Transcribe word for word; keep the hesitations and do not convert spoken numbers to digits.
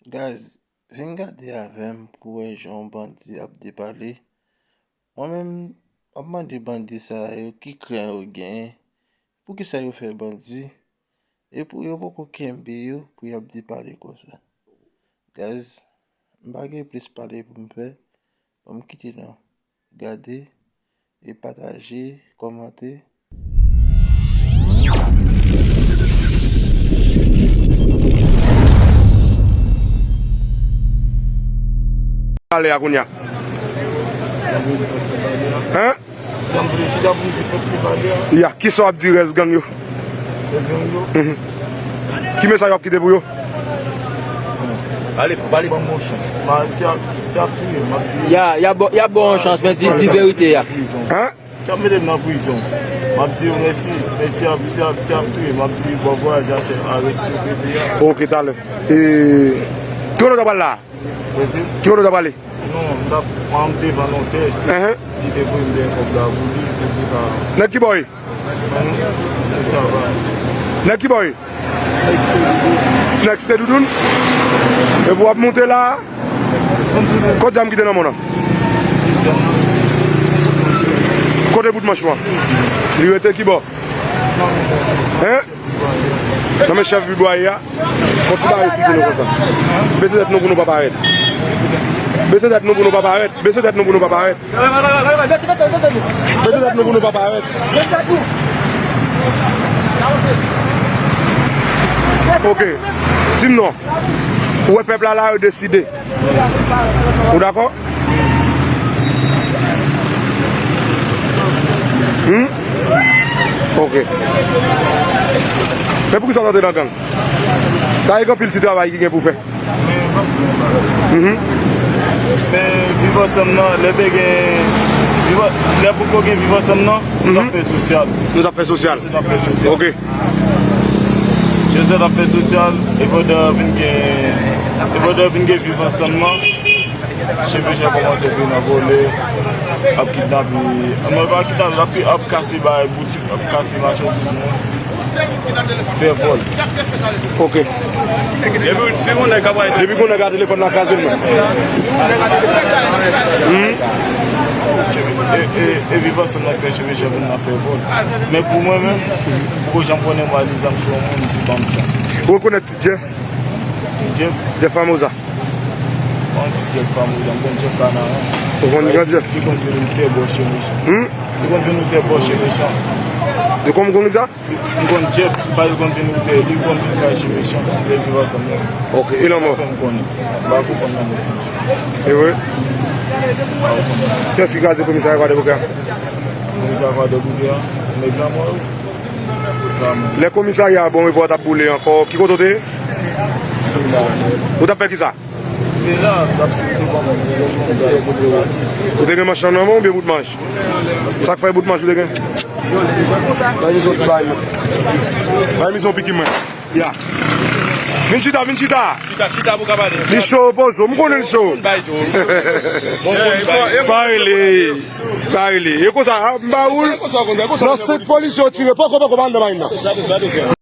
Guys, vin gade avè m pou wè jan yon bandi ap depale. Mwen menm, m ap mande bandi sa yo ki kran yo genyen. Poukisa yo fè bandi? E pou yo poko kenbe yo pou y ap depale konsa. Guys, m pa gen plis pale pou m fè. Ban m kite nou. Gade, e pataje, kòmante. Pale a kounye a. Hein? Ya, kisa w ap di rès gang yo? Rès gang yo? Mhm. Ki mesaj w ap kite pou yo? Ale, fò pale. Ban m yon chans. Ma, si y ap, si y ap touye m, m ap di. Ya, y ap ba, y ap ba w yon chans, men di, di verite a. Hein? Si y ap mete m nan prizon, m ap di yo mèsi, men si y ap, si y ap, si y ap touye m, m ap di bon vwayaj a chèf a resi yo pete a. Ok, talè. E, ki kote w t ap al la? Brezil? Ki kote w t ap ale? Non, m t ap, m te vann yon tè. Enhen. Li te voye m dèyè kòb la pou li, pou li ka. Nèg ki bò ye? Nèg ki bò ye? Snacks te doudoun. Epi w ap monte la. Kot zam ki te nan men w nan? Kote bout manch ou an? Li rete ki bò? Hein? Nan men chèf Bibwaye a. Konn ti bagay figi nou konsa. Bese tèt nou pou nou pa parèt. Bese tèt nou pou nou pa parèt. Bese tèt nou pou nou pa parèt. Bese tèt nou pou nou pa parèt. Ok. Di m non. Ou wè pèp la la, yo deside. Ou dakò? Hmm? Ok. Men poukisa w t antre nan gang? Sa e gen anpil ti travay ki gen pou fè. Men, m ap di yon bagay. Mhm. Men, viv ansanm nan, lè te gen, viv an-, lè poko gen viv ansanm nan, nou t ap fè sosyal. Nou t ap fè sosyal. Nou t ap fè sosyal. Ok. Joseph t ap fè sosyal, e pandan vin gen, e pandan vin gen viv ansanm nan, Cheve Jan kòmanse vin nan vòlè, ap kidnape, mwen pa kidnape, ap, ap kase bagay boutik, ap kase machandiz moun. Fè vòl. Ok. Depi si yon nèg ap bay. Depi yon nèg a telefòn nan kraze l, mwen. Hmm? E, e, e viv ansanm nan fè Cheve Jan vin nan fè vòl. Men pou mwen menm, poko janm konnen mwen li zam sou yon moun, di ban m sa. Ou rekonèt Ti Jeff? Ti Jeff? Jeff Famoza. Bon, Ti Jeff Famoza, m konn Jeff Kanaran. Ou konn Gran Jeff? Li konn vin ou tè bò Cheve Jan. Hmm? Li konn vin ou tè bò Cheve Jan. Li konn, konn sa? M konn Jeff, pa li konn vin ou tè, li konn vin kay Cheve Jan, lè viv ansanm nan. Ok, e lanmò? Sa fè m konnen. M pa konprann lanmò sa. E vre? M pa konprann. Kiyès ki kraze komisarya Kwadèboukè a? Komisarya Kwadèboukè a, nèg lanmò yo. Lè komisarya a bon repò t ap boule ankò, ki kote w te ye? Ou t ap fè kisa? Ou te gen manch lan nan men w oubyen bout manch? Sa k fè bout manch ou te gen? Bay mizon ti bay mwen. Bay mizon piki mwen. Ya. Vin chita, vin chita. Chita, chita pou ka pale. Li cho, pozo. M konnen li cho. Bay cho. Bon, bon, bay. Pa rele. Pa rele. E konsa, a, m ba ou l. Nan senk polisye yo tire. Poko, poko, pa anndan marin nan.